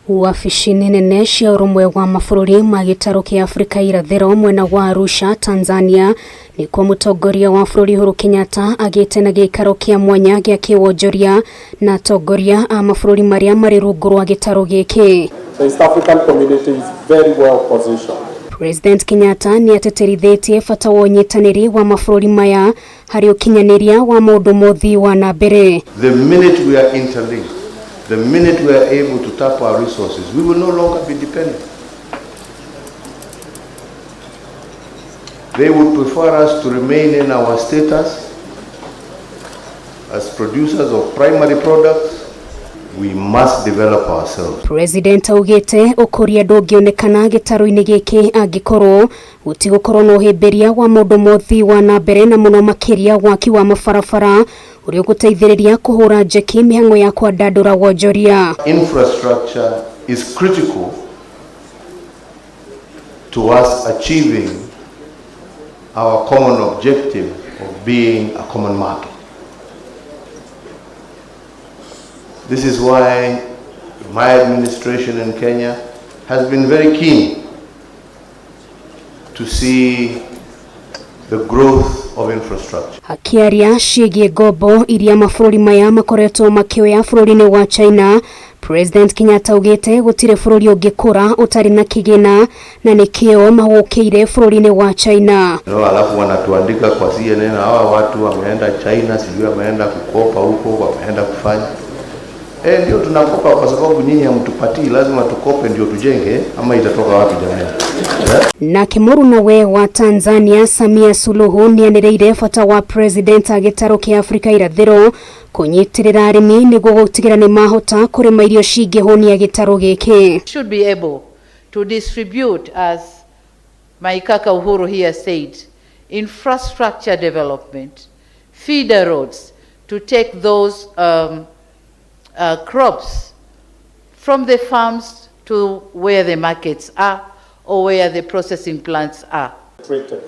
Wabici-inĩ nene cia ũrũmwe wa mabũrũri ma gĩtarũ kĩa Afrika irathĩro mwena wa Arusha, Tanzania, nĩkuo mũtongoria wa bũrũri Uhuru Kenyatta agĩte na gĩikaro kĩa mwanya gĩa kĩwonjoria na atongoria a mabũrũri marĩa marĩ rungu rwa gĩtarũ gĩkĩ. The East African community is very well positioned. President Kenyatta nĩ atĩtĩrithĩtie bata wa ũnyitanĩri wa mabũrũri maya harĩ ũkinyanĩria wa maũndũ ma ũthii wa na mbere. The minute we are interlinked, the minute we are able to tap our resources, we will no longer be dependent. They would prefer us to remain in our status as producers of primary products. We must develop ourselves. President augĩte ũkũria ndũngĩonekana gĩtarũ-inĩ gĩkĩ angĩkorwo gũtigũkorwo na ũhĩmbĩria wa maũndũ ma ũthii wa na mbere na mũno makĩria waki wa mabarabara ũrĩa ũgũteithĩrĩria kũhũra njeki mĩhang'o ya kwandandũra wonjoria. Infrastructure is critical to us achieving our common objective of being a common market. This is why my administration in Kenya has been very keen to see the growth of infrastructure. Akĩaria ciĩgiĩ ngombo iria mabũrũri maya makoretwo makĩoya bũrũri-inĩ wa China, President Kenyatta augĩte gũtirĩ bũrũri ũngĩkũra ũtarĩ na kĩgĩna na nĩkĩo mahũkĩire bũrũri-inĩ wa China. No, alafu wanatuandika kwa CNN, hawa watu wameenda China, sijui wameenda kukopa huko, wameenda kufanya ndio tunakopa kwa sababu nyinyi hamtupatii, lazima tukope ndio tujenge, ama itatoka wapi jamani? Nake mũrunawe wa Tanzania Samia Suluhu nĩanĩrĩire bata wa President a gĩtarũ kĩa Afrika irathĩro kũnyitĩrĩra arĩmi nĩguo gũtigĩrĩra nĩ mahota kũrĩma irio cingĩhũnia gĩtarũ gĩkĩ. Should be able to distribute, as my kaka Uhuru here said, infrastructure development, feeder roads, to take those crops from the farms to where the markets are or where the processing plants are. Treated.